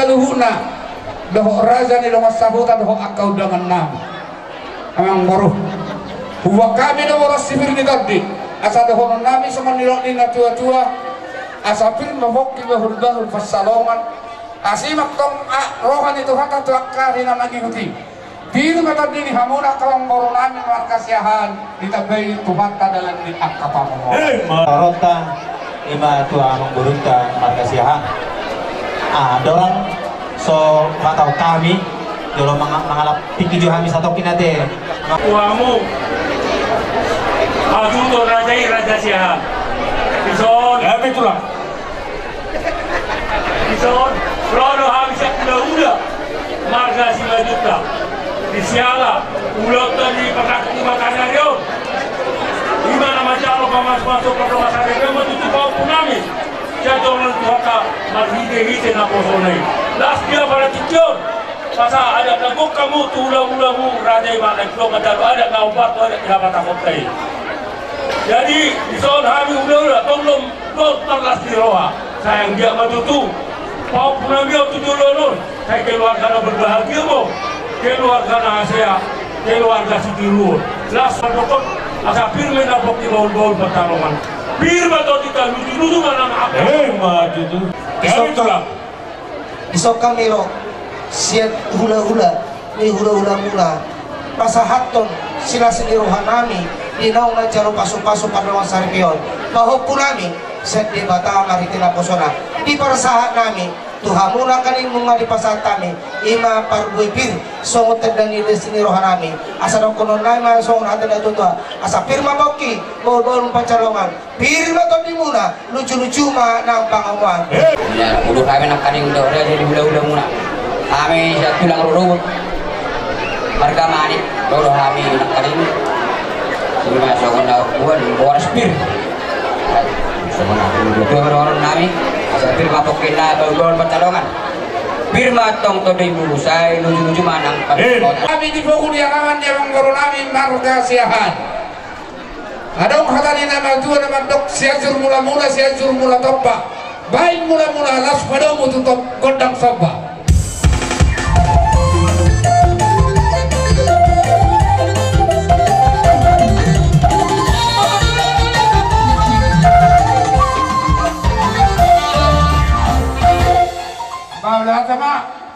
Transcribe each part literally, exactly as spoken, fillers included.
Luhutna dohot raja ni dongan sahuta dohot angka undangan nami. Amangboru, huboan hami do boras sipir ni tondi, asa dohonon nami songon nidok ni na tua-tua: Asa pir ma pongki, bahul-bahul pansalongan. Asi ma antong roha ni Tuhanta tu angka ari na mangihut i. Pir ma tondi ni hamuna angka amangboru nami marga Siahaan, ditambai Tuhanta dalan ni angka pamohonan. Ima. Rohanta, ima tu amangborunta marga Siahaan. Ah, dorang so manghatahon hami, jolo manga-, mangalap tingki jo hami satongkin ate. Tuamu, hatutuhon raja i, raja Siahaan. Dison. Hami tulang. Dison, ro do hami sian hula-hula marga Simanjuntak. Di siala ulaonta di partingkian ni ari on, ima na manjalo pamasumasu pardongansaripeon ma tutu pahompu nami sian joloan ni Tuhanta marhite-hite naposona i. Las di apala tingki on, asa adat na gok hamu tu hula-hulamu raja i, manang i do manjalo adat na hombar tu adat ni hapatahonta i. Jadi dison hami hula-hula tong do, tong do marlas ni roha. Sai anggiat ma tutu pahompu nami on tu joloan on, sai keluarga na berbahagia ma, keluarga na hasea, keluarga sitiruon. Las mandok on, asa pir ma na pongki, bahul-bahul pansalongan. Pir ma tondinta, luju-luju ma nang angka. Ima tutu. Kami tulang. Dison hami ro sian hula-hula ni hula-hulamuna, pasahathon silas ni roha nami di naung manjalo pasupasu pardongansaripeon pahompu nami sian Debata marhite naposona. Diparsahat nami tu hamuna angka ningmu, nunga dipasahat hami, ima parbue pir songon tanda ni las ni roha nami. Asa dohonon nami ma songon hata ni na tua-tua: Asa pir ma pongki, bahul-bahul pansalongan. Pir ma tondimuna, luju-luju ma nang pangomoan. Ia, udur hami nang kaning do, raja ni hula-hulamuna. Hami sian tulang rorobot marga Manik, ro do hami nang kaning. Ima songon na huboan, boras pir. Songon na huboan, dohonon nami: Asa pir ma pongki, bahul-bahul pansalongan. Pir ma tong tondimuna, sai luju-luju ma nang pangomoan. Hami di pogu ni alaman ni amangboru nami marga Siahaan. Adong hata ni na matua na mandok: Sianjur mula-mula, Sianjur mula tompa. Baen mula-mula, laos padomu tu gondang somba.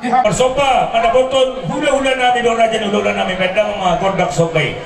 Marsomba mandapothon hula-hula nami dohot raja ni hula-hula nami, baen damang ma gondang somba i.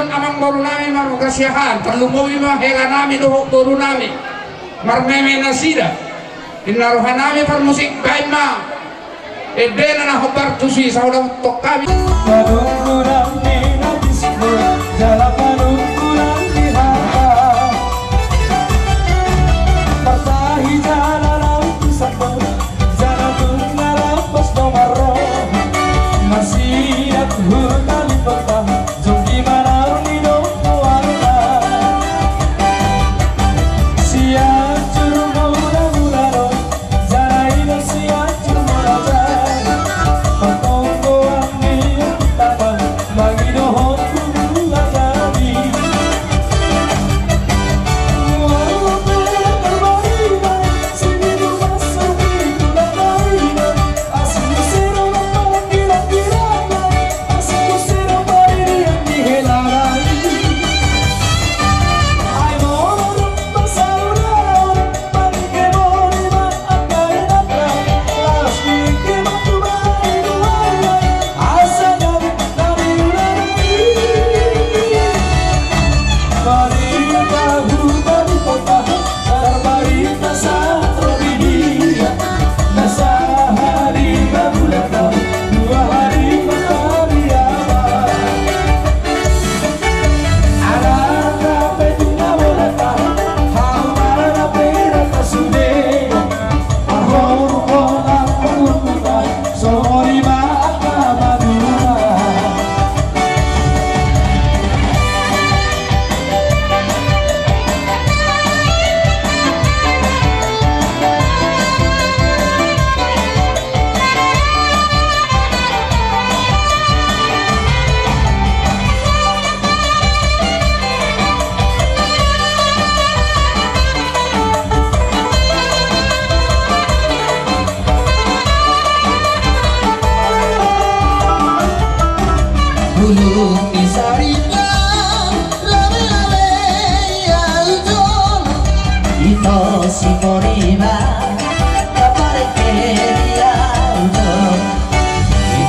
Amangboru nami marga Siahaan, tarlumobi ma hela nami dohot boru nami. Marmeme nasida. Inna roha nami parmusik, baen ma endena na hombar tusi, saudara tong kami. Panungkunan ni na bismu, jala panungkunan ni hata. Martahi jala lampu satu, jala tung na rampas do marro. Masidak hutali kota. Junggi manang i do huarta. Sianjur mula-mula do, jala i do Sianjur mula jala. Pertonggoan ni tata, mangido hon tu mula jadi.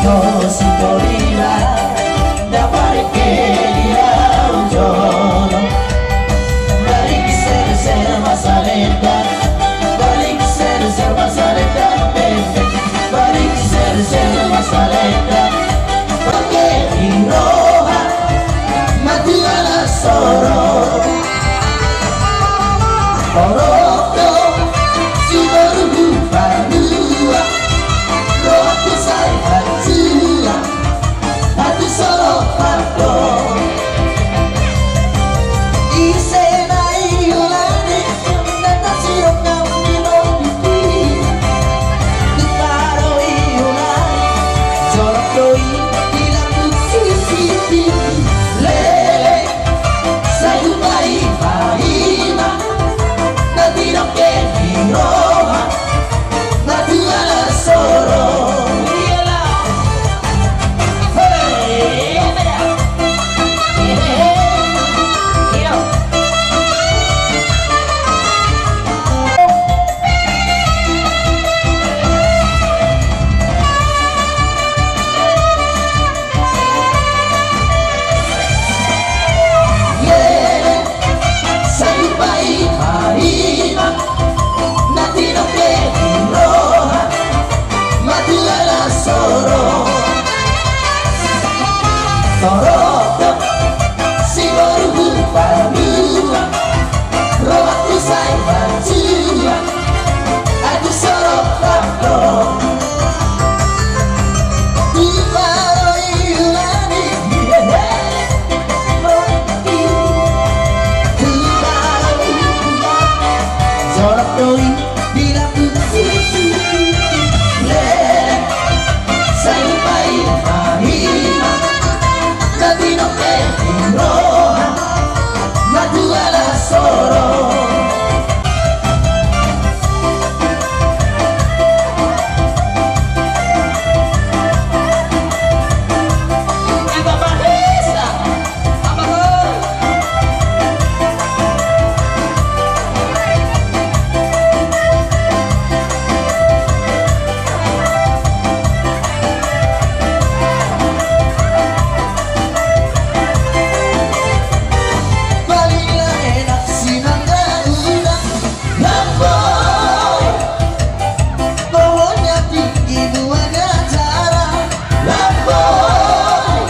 Tosi torila, da parikeli au jolo. Balik serser masalenda, balik serser masalenda, balik serser masalenda. Pake di roha, matuala soro. Oroto, siboru panua, rotu sai hatua, hatu soro pato. Ise na iulani, nata siro kami no pipi. Di paro iulani, jorok doi, di lampu C C T V. Lele, sai hupaima, na tinongke di roha, na tuala soro. Sai hupaima, na tinongke di roha, matuala soro. Torotok, siboru panua, rohangku sai mansua. Aku sorok pato. Di paro iulani. Di paro iulani. Jorok doi di lampu. Lele. Sai hupaima, na tinongke di roha, na tuala soro. Paling enak sinangga uda. Lamboi. Pohonnya tinggi, buahnya jarang. Lamboi.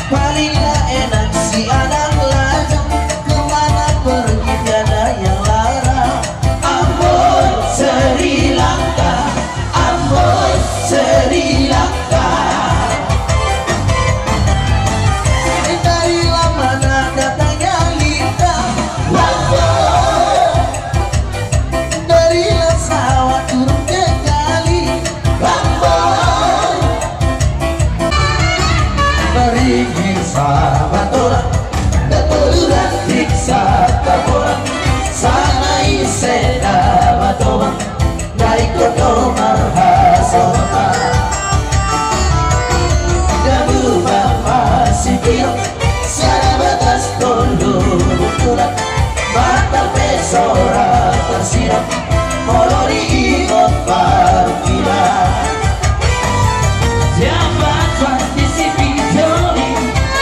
Paling enak si anak lajang, kemana pergi tiada yang larang. Amboi Sri Lanka, amboi Sri Lanka. Dari mana datangnya lintang? Lamboi. Dari langsawan turun ke kali. Lamboi. Beringin sabat orang, dapoluran diksa taboran, sana ise dapat orang. Baik kau marhasompa. Dabu bapa sipiro, siada batas tolu bulan. Mata pesora tersiram, molo diingot parungkila. Jabat pasti si pijoli,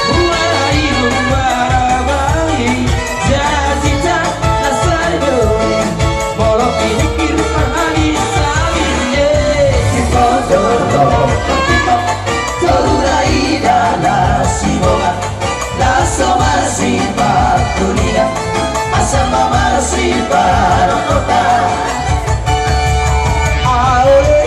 buara ibu buara bayi. Jajita na sai boi, molo pinggir parhali sabi, eh. Di pondok Timor, tolu rai dala si bonga, na so marsipat tulia, asa ma marsipat kota. Aole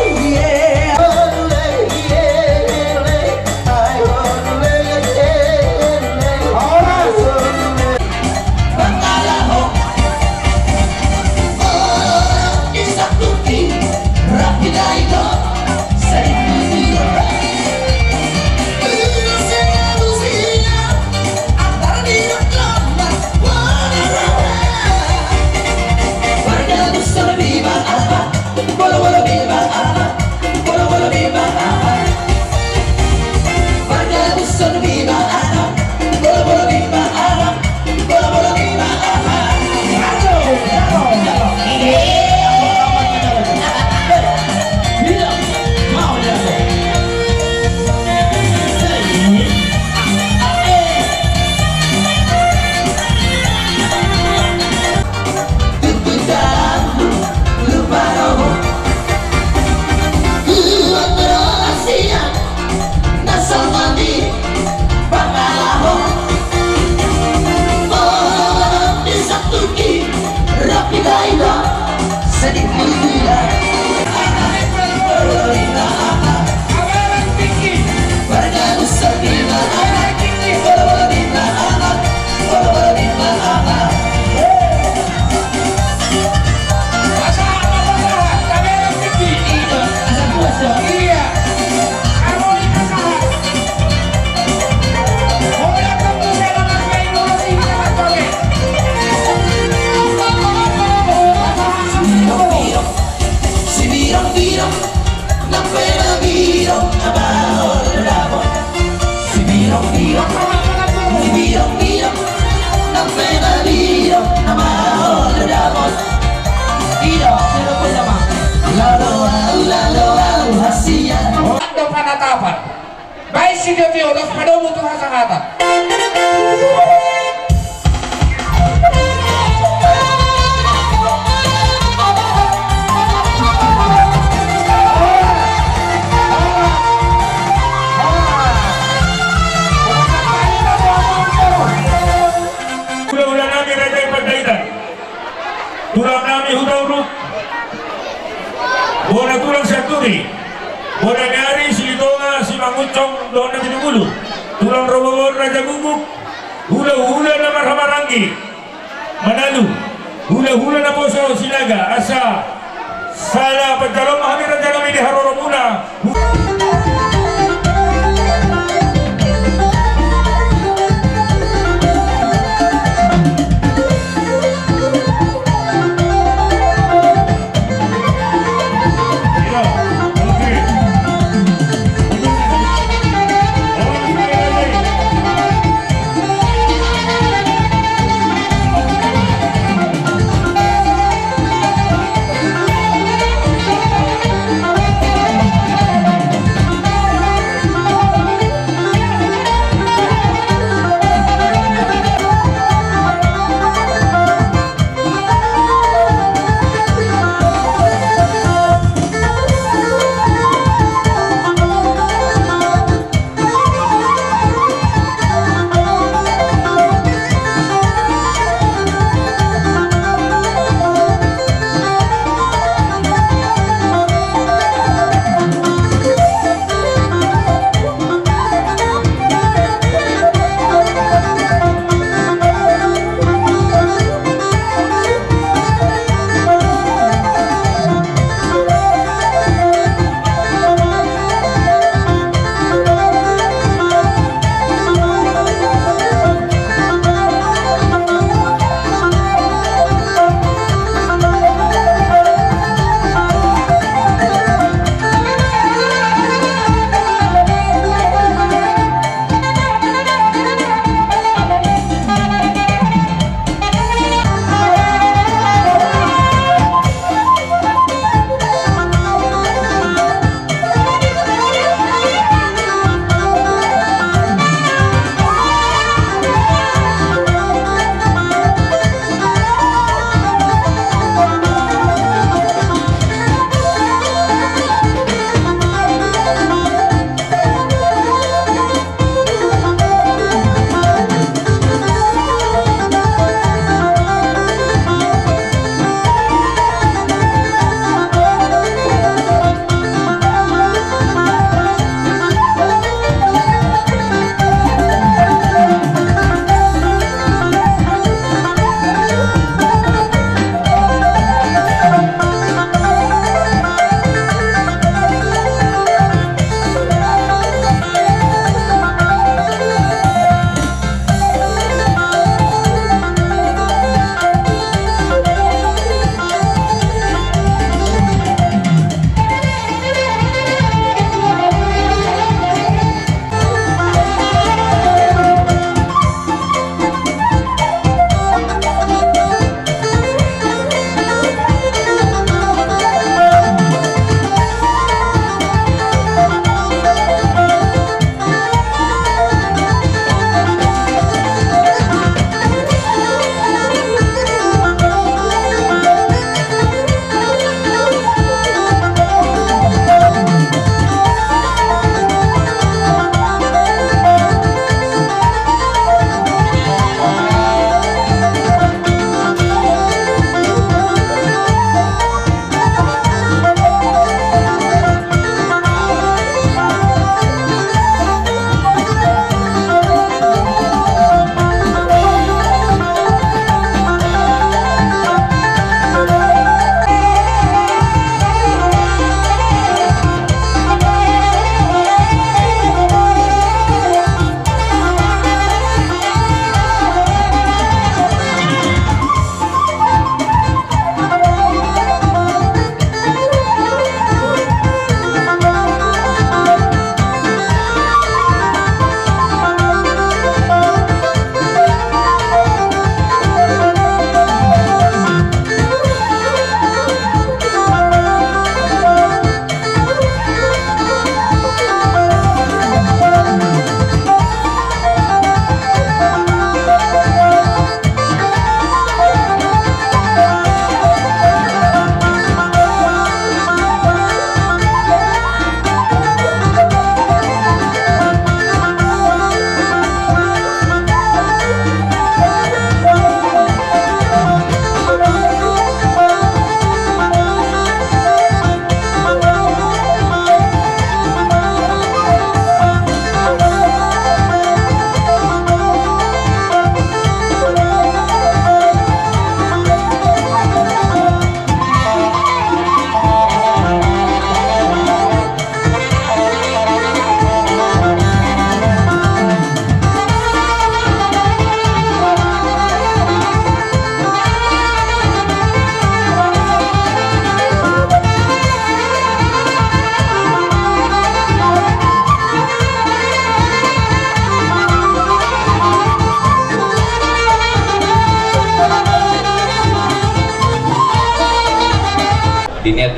Apa? Baen sitiotio, laos padomu tu hasahatan. Hulahula nami Raja i Pandaitan. Tulang nami Hutauruk. Bona tulang Sianturi. Bona ni ari Silitonga, Simangunsong dohot Napitupulu. Tulang Rorobot Raja Guguk. Hulahula na marhahamaranggi. Manalu. Hulahula naposo Sinaga. Asa sala panjalo ma hami raja nami di haroromuna.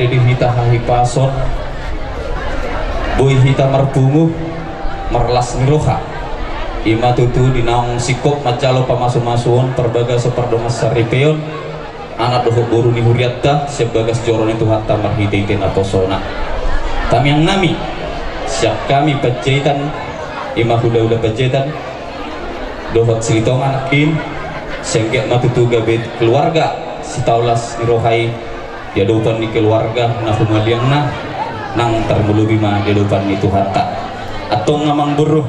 Di hita hahipason, boi hita marpungu, marlas ni roha. I ma tutu di naung singkop manjalo pamasu-masuon parbagason pardongansaripeon, anak dohot boru ni hurianta, sian bagas joro ni Tuhanta marhite-hite naposona. Tamiang nami, sian hami Panjaitan, i ma hula-hula Panjaitan, dohot Silitonga nangkin, sai anggiat ma tutu gabe keluarga sitaolas ni roha i, di adopan ni keluarga na humaliangna, nang tarlumobi ma di adopan ni Tuhanta. Antong amang boru.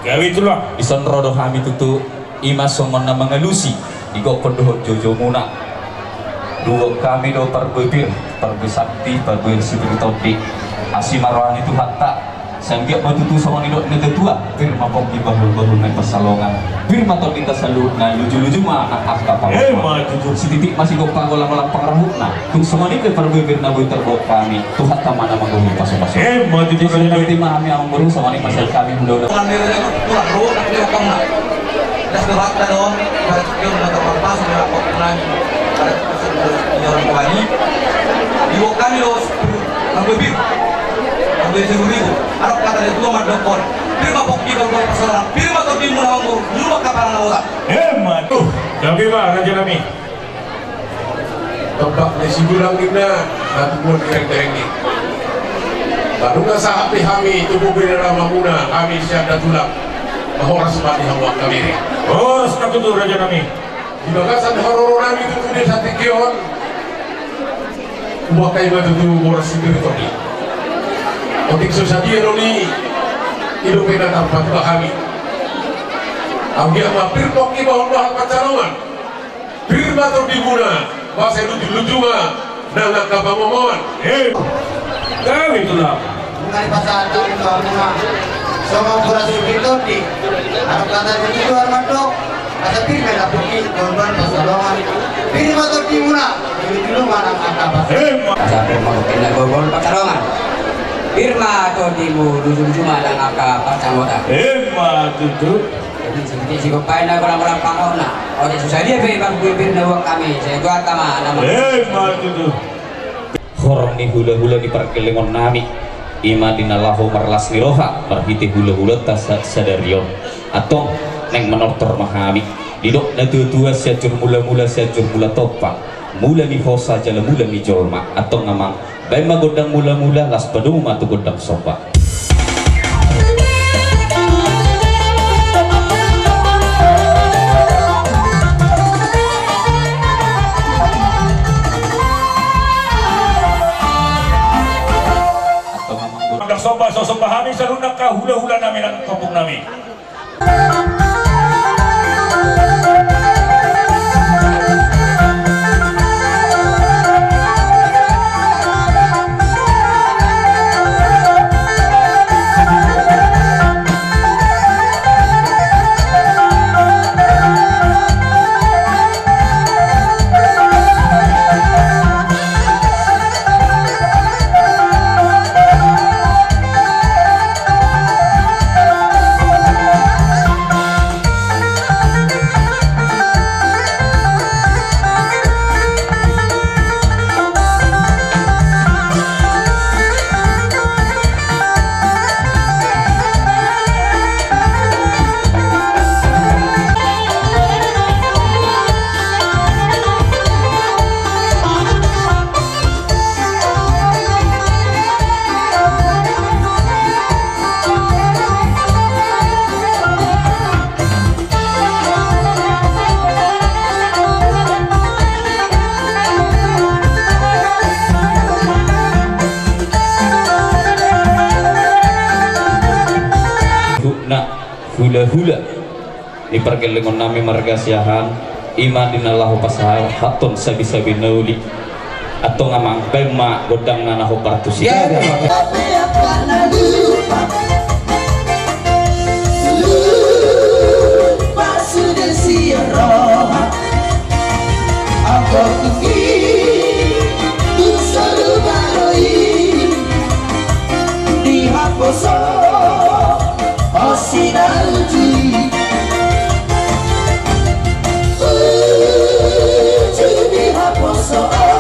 Gabe tulang. Dison ro do hami tutu, i ma songon na mangalusi, di gokhon dohot joujou muna. Dungkon hami do parbue pir, parbue santi, parbue sipir tondi. Asi ma roha ni Tuhanta. Sai anggiat ma tutu songon nidok ni natua-tua, pir ma pongki bahul-bahul na pansalongan. Pir ma tondinta saluhutna, luju-luju ma nang angka pangomoan. Emma tutu. Sititi ma sigompa golang-golang pangarahutna. Tung songon i pe parbue pir na boi tarboan hami, Tuhanta ma na manggohi pasu-pasu. Emma tutu. Jadi, raja nami. Hami amang boru, songon i ma sian hami, mudah-mudahan. Tulang ro, tulang ro, tulang ro. Das do hata do, baru kita udah terlepas, udah kok lagi. Ada kita sudah orang tua ini. Di bawah kami lo, nang bebir. Nang bebir seribu ribu. Arok hata ni natua-tua mandok on. Pir ma pongki bahul-bahul na pansalongan. Pir ma tondi muna amang boru. Di rumah kapala na botak. Emma tutu. Gabe ma, raja nami. Tombak ni si Dulang ninna, na tubuan di renggereng i. Baru na sahat di hami, tubu bere rama muna, hami sian Datulang. Horas ma di hamu angka bere. Horas ma tutu, raja nami. Di bagasan haroro nami tutu di satingki on. Huboan hami ma tutu boras sipir tondi. Otik so sadia do i, i dope na tarpatupa hami. Anggiat ma pir pongki bahul-bahul pansalongan. Pir ma tondi muna, boasa luju-luju ma nang angka pangomoan. Eh, gabe tulang. Nunga dipasahat hami tu hamuna songon boras sipir tondi. Arok hata ni natua-tua mandok, asa pir ma na pongki bahul-bahul pansalongan. Pir ma tondi muna, luju-luju ma nang angka pangomoan. Eh, ma- Asa pir ma pongki na bahul-bahul pansalongan. Pir ma tondi muna, luju-luju ma nang angka pangomoan. Eh, ma tutu. Jadi, sititi sigompa i na golang-golang pangarahutna. Otik so sadia pe parbue pir na huboan hami, sai Tuhanta ma na manggohi. Eh, ma tutu. Horong ni hula-hula ni pargellengon nami, i ma di na laho marlas ni roha marhite hula-hulanta sa-, sadari on. Antong, naeng manortor ma hami. Didok natua-tua, sianjur mula-mula, sianjur mula tompa. Mula ni hosa jala mula ni jolma. Antong amang, baen ma gondang mula-mula, laos padomu ma tu gondang somba. Gondang somba, so somba hami saluhutna angka hula-hula nami nang kampung nami. Hula-hula ni pargellengon nami marga Siahaan, i ma di na laho pasahathon sabi-sabi na uli. Antong amang, baen ma gondangna na hombar tusi. Lupa sudah si roha. Anggo tingki tu saluhut i di haposo o sinarji. Uju di haposo o.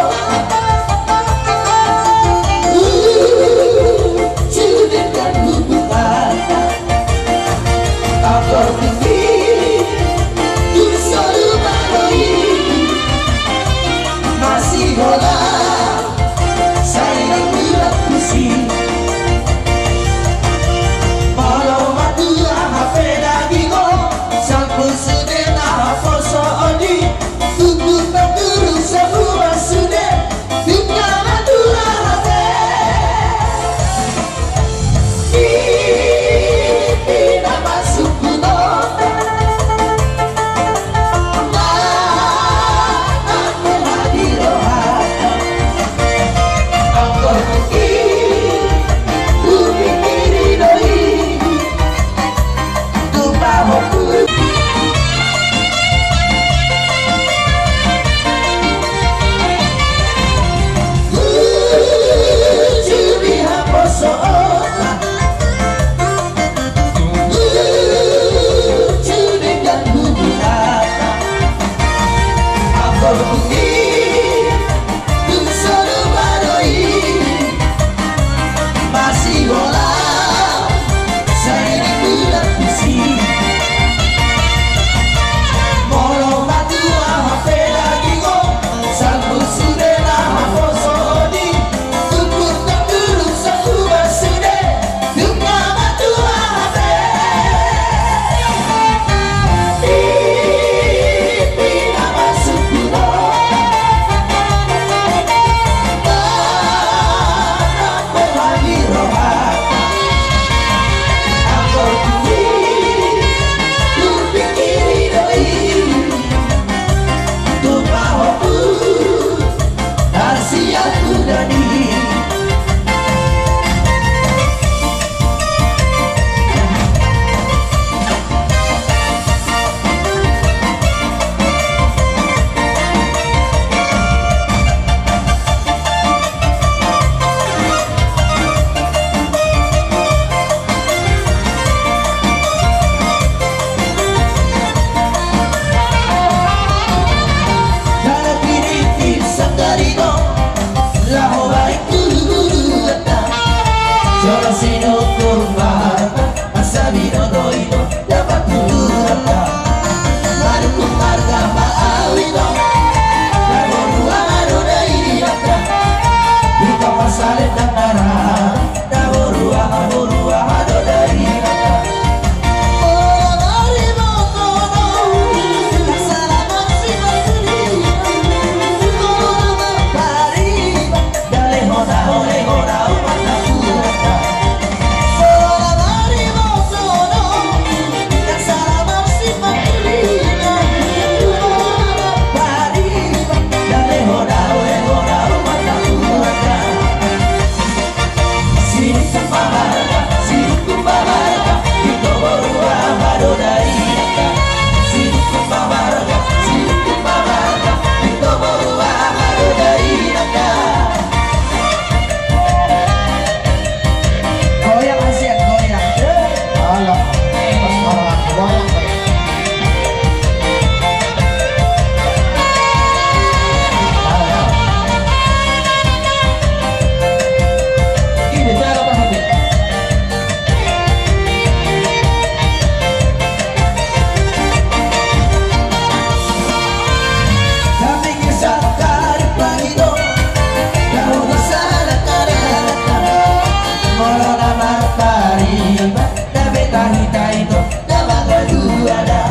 Hita ito, da mangalua da.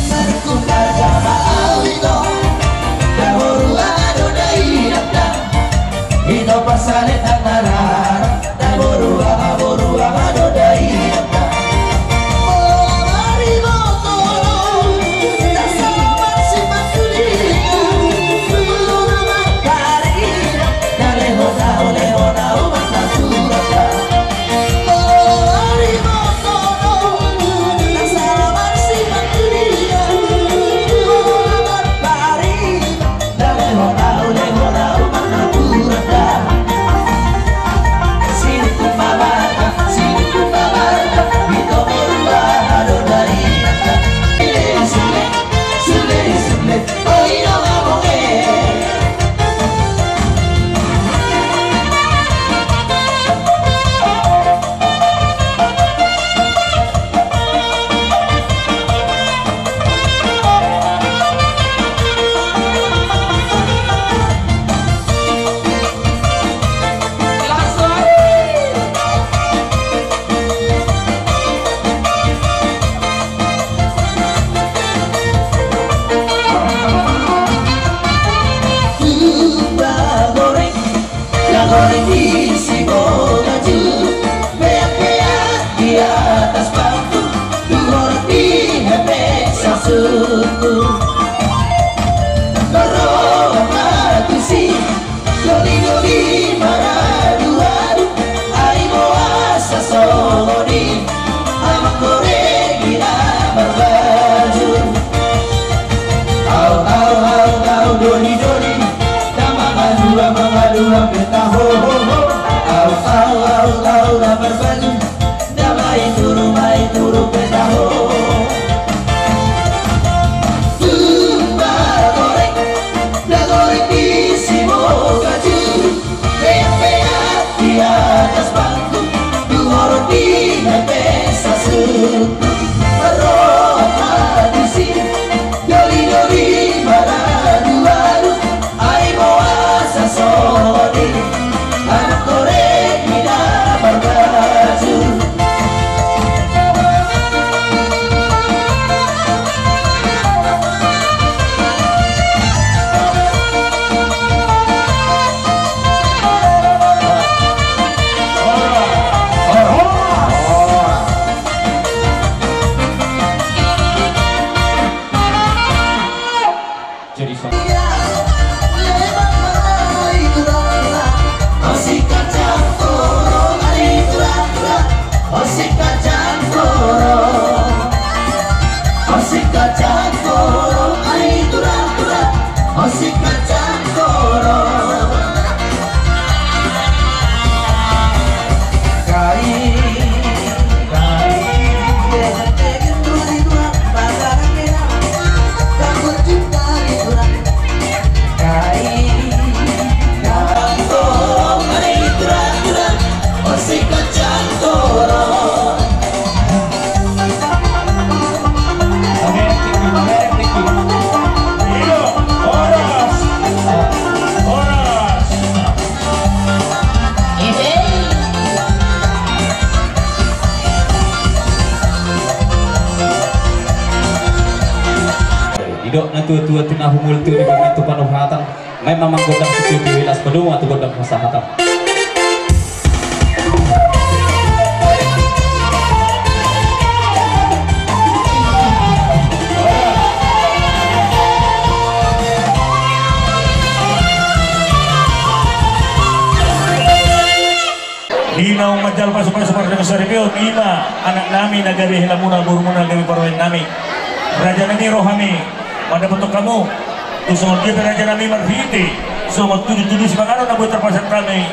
Marhum marjama au ito. Da boru aha do da inanta. Ito pasalet na ngarara. Da boru aha, boru aha do da inanta. Molo na maribot do, da sala marsipantulinga. Molo na marpariban, da lehon au, lehon au ma na surat da. Tumba goreng, na goreng di si bogaju, peak-peak di atas batu, tu horong di hepeng sasungkun. Ro ma tusi, doli-doli maradu-adu, ai boasa songon i, amang goreng i na marbaju. Au, au, au, au, doli, doli, da mangalua, mangalua pe taho, ho, ho. Au, au, au, au, na marbaju, da maituru, maituru pe taho. Tumba goreng, na goreng di si bogaju. Peak-peak di atas batu, tu horong di hepeng sasungkun. Ro ma tusi, doli-doli maradu-adu, ai boasa songon i, amang goreng i na marbaju. Jadi so- Didok natua-tua tu na humul tu di bagasan tu panuhatan. Memang gondang sititi wilas padomu tu gondang pasahatan. Di naung manjalo pasu-pasu pardongan saripeon, ima anak nami na gabe helamuna, borumuna na gabe parumaen nami. Raja nami, ro hami mandapothon hamu. Tung songon dia pe raja nami marhite songon tudu-tudu sipanganon na boi tarpasahat hami,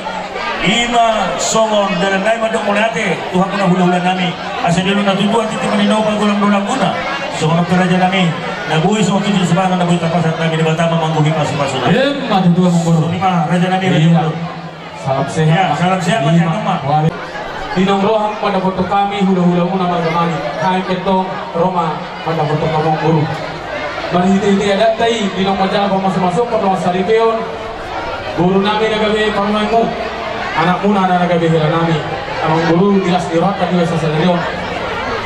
ima songon dalan nami mandok mauliate tu hamuna hula-hula nami. Asa di ulu na tutu, antiti ma di na opat golang-golang muna. Songon on pe raja nami, na boi songon tudu sipanganon na boi tarpasahat hami, Debata ma manggohi pasu-pasu. Ima tutu, amang boru. Ima raja nami, raja nami. Salam sehat. Salam sehat ma. Di naung ro hamu mandapothon hami hula-hula muna marga Malik, hami pe antong ro ma mandapothon hamu, amang boru. Marhite-hite adatta i, di naung manjalo pasu-pasu pardongan saripeon, boru nami na gabe parumaenmu, anak muna na gabe hela nami, amang boru, di las ni rohanta di bagasan sadari on.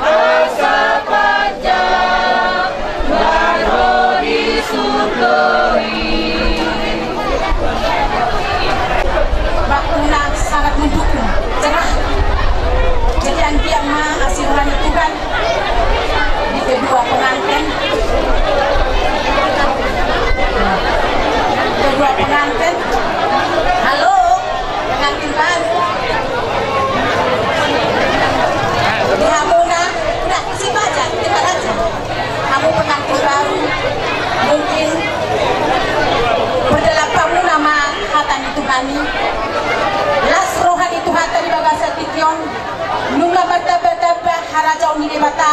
Asa panjang umur di surga i. Bang, unang sangat mendukung, cerah. Jadi, anggiat ma asi roha ni Tuhan di kedua pengantin. Kedua pengantin. Halo. Pengantin baru. Di hamuna, udah, sip aja, kita aja. Hamu pengantin baru, mungkin perdalan hamuna ma hata ni Tuhan i. Las roha ni Tuhanta di bagasan tingki on, nunga martamba-tamba harajaon ni Debata.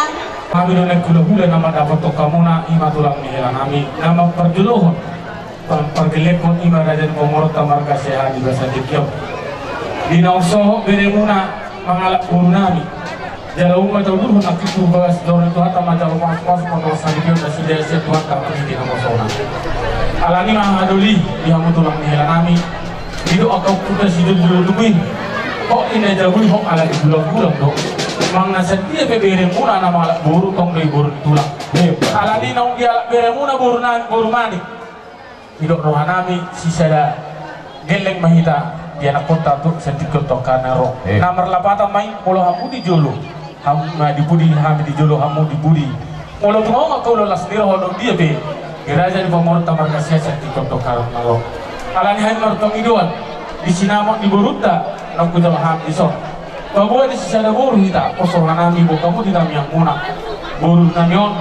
Hami do naeng hulahula na mandapothon hamuna, i ma tulang ni hela nami na mamparjolohon, pa-, pargellenghon i ma raja ni pamoruonta marga Siahaan di bagasan tingki on. Di na so hot beremuna mangalap boru nami, jala umma taudurhon nangkin tu bagas joro ni Tuhanta manjalo pasupasu, pasupasu mandok saripeon na sude sian Tuhanta marhite naposona. Alani i ma hahadoli di hamu tulang ni hela nami. Didok angka ompunta sidomudomu i, hot i na jabu i, hot ala di bulan-bulan do. Manang na sadia pe beremuna na mangalap boru, tong do i boru ni tulang. Alani i naung dialap beremuna boru na, boru manik. Didok roha nami sisada gelleng ma hita di anakkonta tu sian tingki on tu angka na ro. Eh. Na marlapatan ma i, molo hamu di jolo, hamu ma di pudi, hami di jolo, hamu di pudi. Molo tung adong angka ulaon las ni roha, ulaon dia pe, di raja ni pamoruonta marga Siahaan sian tingki on tu angka na ro. Alani i hami martondidoan di sinamot ni borunta na hujalo hami dison. Paboa na sisada boru hita, pos roha nami boan hamu di tangiangmuna. Boru nami on,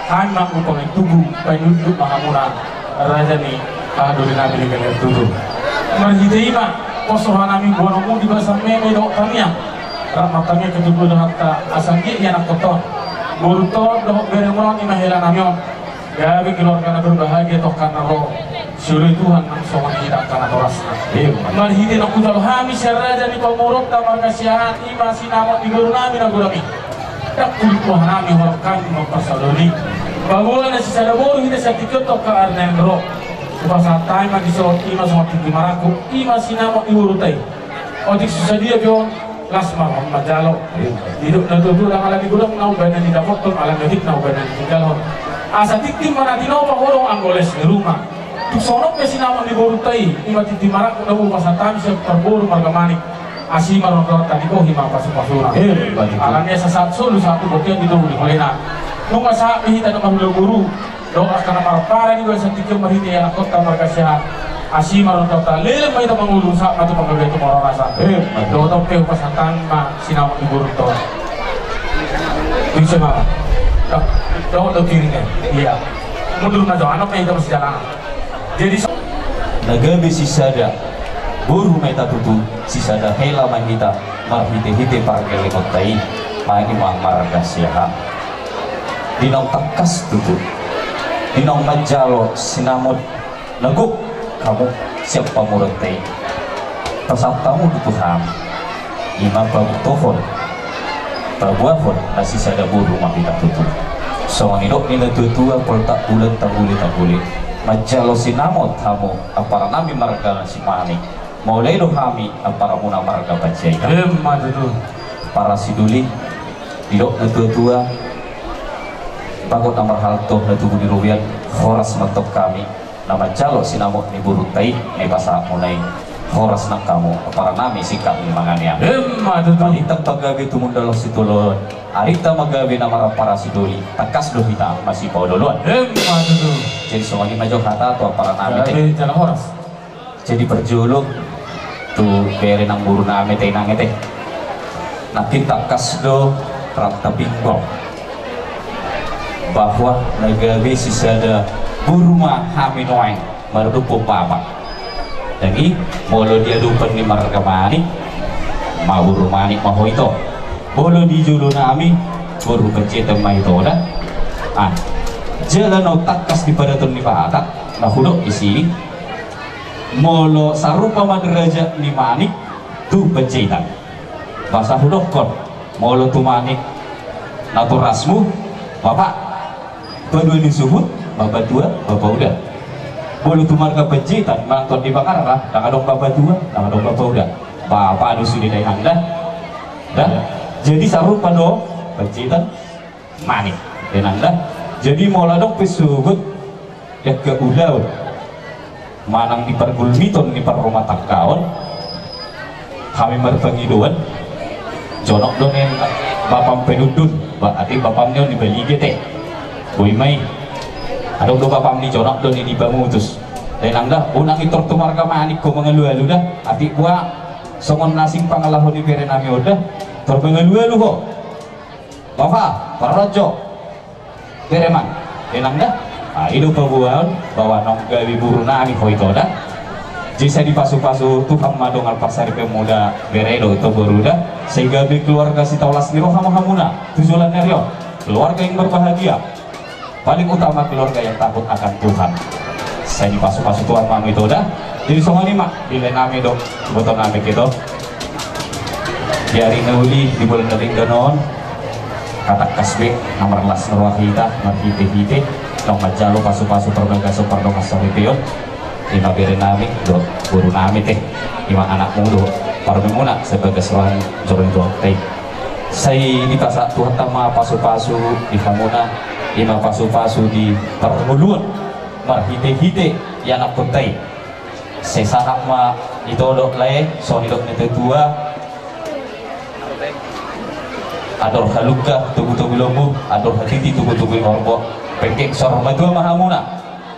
hami ma umpangan tubu, painunduk ma hamuna raja ni hahadoli nami di Galer Tutu. Marhite i ma, pos roha nami boan hamu di bagasan meme dohot tangiang. Rap martangiang ketubu dohot hata, asa anggiat i anakkonta on, borunta on dohot beremuna on, i ma hela nami on. Gabe keluarga na berbahagia tu angka na ro. Sioloi Tuhan nang songon i hita angka natorasna. Marhite na hujalo hami sian raja ni pamoruonta marga Siahaan, i ma sinamot ni boru nami na godang i. Ndang huliat roha nami holan hami mamparsaulihon i. Paboa na sisada boru hita sian tingki on tu angka ari na naeng ro. Hupasahat hami ma dison, i ma songon tintin marangkup, i ma sinamot ni borunta i. Otik so sadia pe on, las ma roham manjalo. Didok na tuatua, ndang ala ni godang na umbahen na nidapothon, ala ni otik na umbahen na nitinggalhon. Asa tingting ma na tinopa, holong anggo les ni ruma. Tung songon on pe sinamot ni borunta i, i ma tintin marangkup na hupasahat hami sian parboru marga Manik. Asi ma roha ni Tuhanta, dibohi ma pasupasuna. Alani i sahat solu sahat tu bontean, di toru di holena. Nunga sahat be hita na marhulahula boru. Dohot angka na marpara di bagasan tingki on marhite anakkonta marga Siahaan. Asi ma roha ni Tuhanta, leleng ma hita mangolu, sahat ma tu panggabean, tu parhorasan. Eh, dohot on pe hupasahat hami ma sinamot ni borunta on. Bisa ma. Dohot, dohot kiri ne. Iya. Mundur ma jo, annon ma hita masijalanan. Jadi so- Na gabe sisada. Boru ma hita tutu, sisada hela ma hita, marhite-hite pargellengonta i, ma i ma marga Siahaan. Di naung tangkas tutu, di naung manjalo sinamot na gok hamu sian pamoruonta i, pasahat hamu do tu hami, i ma pabotohon, paboahon na sisada boru ma hita tutu. Songon nidok ni natua-tua, poltak bulan tanggule-tanggule, manjalo sinamot hamu, amparan nami marga Simanik. Mauliate do hami, amparanmuna marga Panjaitan. Emma tutu. Parasidoli, didok natua-tua, bagot na marhalto na tubu di robean, horas ma antong hami na manjalo sinamot ni borunta i, na dipasahatmuna i. Horas nang hamu, amparan nami singkat ni manganian. Emma tutu. Marhite pagabe tumundalhon sitoloan, arinta ma gabe na marampara sidoli, tangkas do hita masipaolo-oloan. Emma tutu. Jadi songon i ma jo hata tu amparan nami. Gabe jala horas. Jadi parjolo tu bere nang boru nami ate, inang ate. Nangkin tangkas do rap tapinggol bahwa na gabe sisada boru ma hami nuaeng maradophon bapa. Jadi molo di adopan ni marga Manik, ma boru Manik ma ho ito. Molo di jolo nami, boru Panjaitan ma ito da. Ah, jala na tangkas di padaton ni Batak, na hudok di sini. Molo sarupa ma derajat ni Manik tu Panjaitan, boasa hudokkon, molo tu Manik natorasmu, bapa, padua ni suhut, bapa tua, bapa uda. Molo tu marga Panjaitan, manang tu Andi Pangarah, ndang adong bapa tua, ndang adong bapa uda. Bapa do sude da, inang da. Da. Jadi sarupa do Panjaitan Manik, inang da. Jadi molo adong pe suhut, angka ulaon manang di pargulmiton ni parrumatanggaon, hami marpangidoan, jonok do ni bapam Panundun, ba, ate bapam ni on di Balige ate. Boi ma i. Adong do bapam ni jonok do ni di Pamutus. Inang da, unang i tor tu marga Manik ho mangalualu da, atik boha songon na asing pangalaho ni bere nami on da, tor mangalualu ho. Bapa, parrojo. Bere man, inang da. Ah, i do paboaon, bahwa naung gabe boru nami ho ito da. Jadi sai dipasu-pasu Tuhan ma dongan parsaripeonmu da, bere dohot ito boru da. Sai gabe keluarga sitaolas ni roha ma hamuna tu joloan ni ari on. Keluarga yang berbahagia. Paling utama keluarga yang takut akan Tuhan. Sai dipasu-pasu Tuhan ma hamu ito da. Jadi songon i ma, dilean nami dohot iboto nami ito. Di ari na uli, di bulan na denggan on, tangkas be na marlas ni roha hita, marhite-hite naung manjalo pasu-pasu parbagason pardongansaripeon. I ma bere nami dohot boru nami ate. I ma anakmu dohot parumaenmuna, sai bagas roha ni joro ni Tuhanta i. Sai dipasahat Tuhanta ma pasu-pasu di hamuna, i ma pasu-pasu di parngoluon, marhite-hite ianakkonta i. Sai sahat ma ito dohot lae, songon nidok ni natua-tua. Andor halumpang tubu-tubu lombu, andor hatiti tubu-tubu horbo. Pengkeng saur matua ma hamuna.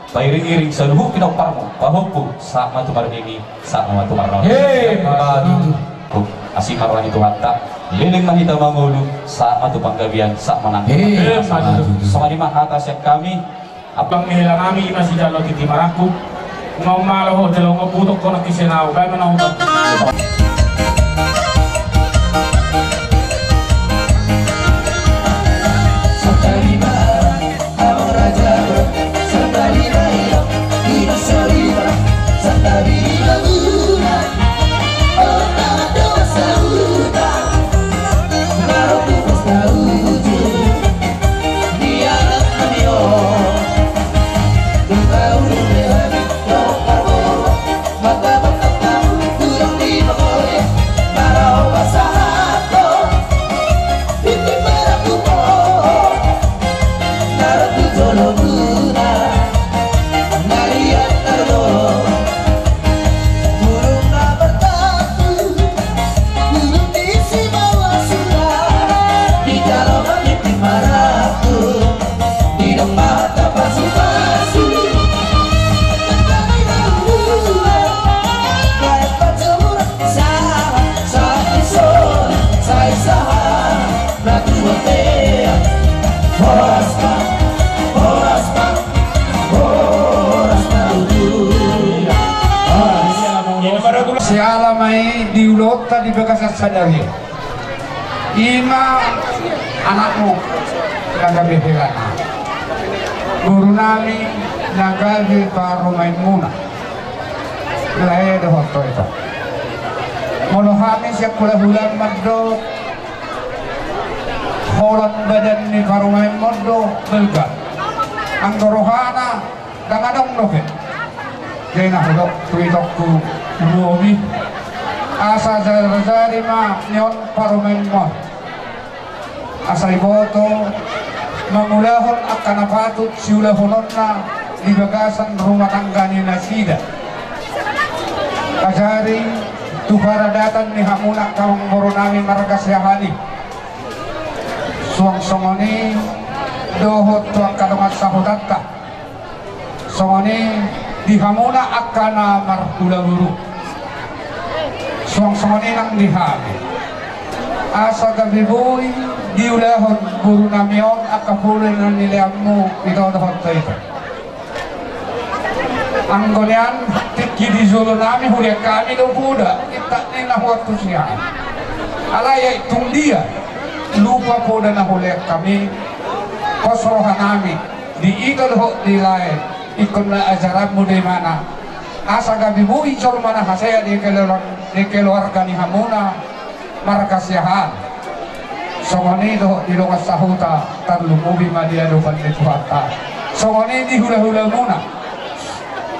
Pairing-iring saluhut pinomparmu, pahompu, sahat ma tu marnini, sahat ma tu marnono. Emma tutu. Asi ma roha ni Tuhanta, leleng ma hita mangolu, sahat ma tu panggabean, sahat ma nang. Emma tutu. Songon i ma hata sian hami. Abang ni hela nami, i ma sijalo titi marangkup. Naung malo ho jalo, naung butok ho nangkin sian ahu, baen ma naung butok. Sadari i ma anakmu na gabe hela nami, boru nami na gabe parumaenmuna. Lae dohot ho ito. Molo hami sian hulahulam mandok, holan badan ni parumaenmon do balga. Anggo rohana ndang adong dope. Jadi na hudok tu itongku, bobi, asa jarjari ma nion parumaenmon, asa diboto mangulahon angka na patut siulahononna di bagasan rumah tangga ni nasida. Ajari tu paradatan ni hamuna angka amangboru nami marga Siahaan i. Suang songon i dohot tu angka dongan sahutanta. Songon i di hamuna angka na marhula boru. Suang songon i nang di hami. Asa gabe boi diulahon boru nami on angka poda na nileanmu ito dohot ho ito. Anggo nian tingki di jolo nami hulean hami do poda, intak ni na huantusi hami. Alai tung dia lupa poda na hulean hami, pos roha nami di ito dohot di lae, ingkon na ajaranmu do imana. Asa gabe boi jolma na hasea di keluarga, di keluarga ni hamuna marga Siahaan. Songon i dohot di dongan sahuta, tarlumobi ma di adopan ni Tuhanta. Songon i di hulahulamuna.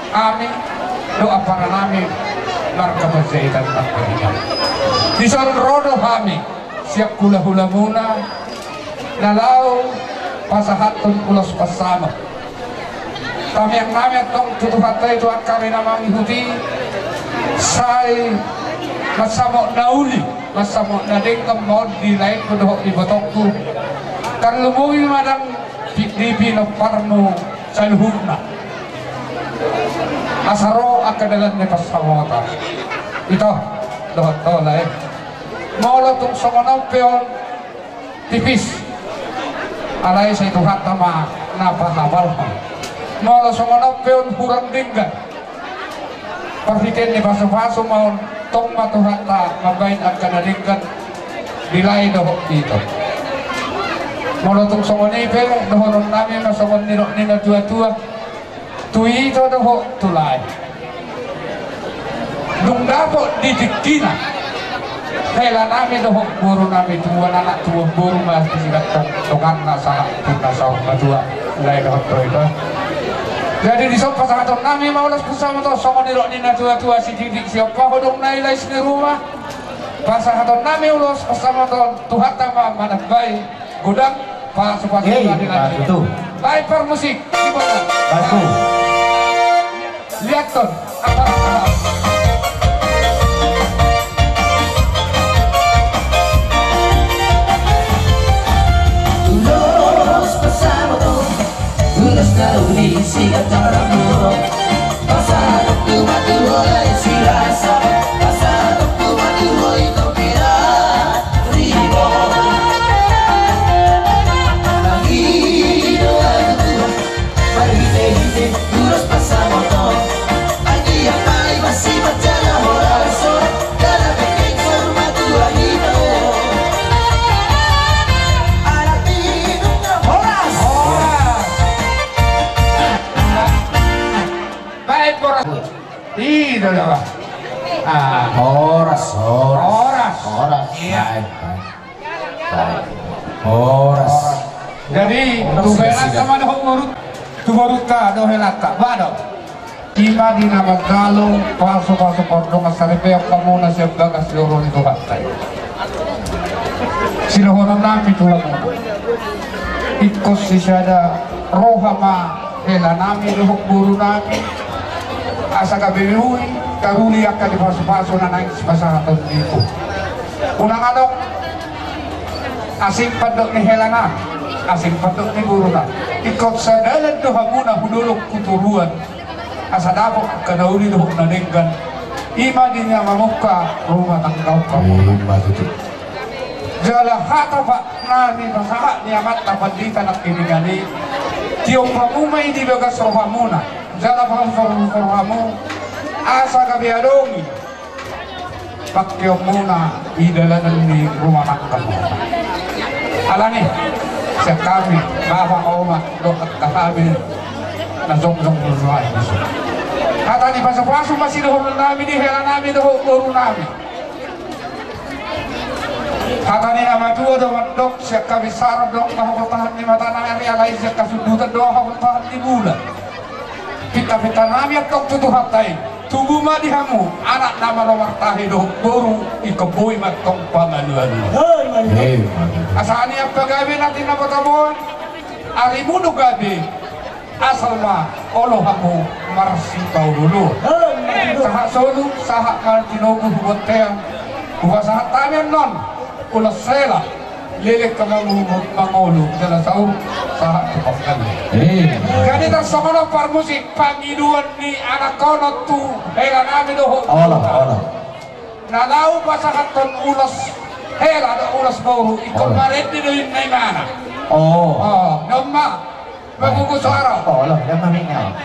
Hami dohot ampara nami marga Panjaitan nangkaningan. Dison ro do hami sian hulahulamuna na laho pasahathon ulos pansamot. Tamiang nami antong tu Tuhanta i, tu angka ari na mangihut i, sai mansamot na uli, mansamot na denggan ma on di laengku dohot di ibotongku. Tarlumobi ma nang di pinomparmu saluhutna. Asa ro angka dalan ni pansamotan. Ito dohot ho lae. Molo tung songon on pe on, tipis. Alai sai Tuhanta ma na pahabalhon. Molo songon on pe on hurang denggan, parhitean ni pasupasu ma on, tong ma Tuhanta mambahen angka na denggan di lae dohot ito. Molo tung songon i pe, dohonon nami ma songon nidok ni natuatua. Tu ito dohot tu lae. Dung dapot di tingkina hela nami dohot boru nami, tubuan anak tubuan boru ma siganup donganna sahat tu na saur matua, lae dohot ho ito. Jadi dison pasahaton nami ma ulos pansamot on songon nidok ni natuatua, sididik siompa, hodong na i lais ni ruma. Pasahaton nami ulos pansamot on, Tuhanta ma manambai godang pasupasu. Ei, na di langit. Baik, parmusik, di mana? Baik. Lihat ton. Ulos pansamot on, ulos na uli sian tangan. Horas. Horas. Horas. Horas. Horas. Iya. Baik, baik. Horas. Jadi, horas, tu helanta ma dohot boru, tu borunta dohot helanta. Ba do. Ima di na manjalo pasupasu pardongansaripeon hamuna sian bagas joro ni Tuhanta i. Sidohonon nami tu hamuna, ingkon sisada roha ma hela nami dohot boru nami, asa gabe boi taruli angka di pasupasu na naeng sipasahaton ni ito. Unang adong asing pandok ni hela nami, asing pandok ni boru nami. Ingkon sadalan do hamuna hu dolok hu toruan, asa dapot angka na uli dohot na denggan. Ima di na mamungka rumah tangga hamuna. Ima tutu. Jala hata, Pak, na nipasahat ni amanta pandita nangkiningan i, tiop hamu ma i di bagas rohamuna, jala pasahat hamu asa gabe adong i Pangkeonmuna di dalanan ni ruma nangkin. Alani, sian hami, bapa, omak, dohot angka hami na jongjong marnoan disi. Hata ni pasupasu ma sidohononnami di helanami dohot borunami. Hata ni na matua do mandok, sian habinsaran do haholtahan ni mataniari, alai sian hasundutan do haholtahan ni bulan. Pintapintanami antong tu Tuhanta i, tubu ma di hamu anak na malo martahi dohot boru, ingkon boi ma antong pamalualua. Asa nian pagabe na tinambotamboan, arimuna gabe, asal ma olo hamu marsipaolooloan. Sahat solu, sahat ma tinogu tu bontean, hupasahat hami annon ulos hela. Leleng hamu mangolu jala saur sahat tu panggabean. Jadi tarsongon on parmusik, pangidoan ni anakkon on tu helanami dohot. Olo, olo. Na laho pasahathon ulos hela dohot ulos boru, ingkon marende do inna imana. Oh. Oh, domma. Bagus, suara. Oh, olo, yang memingat.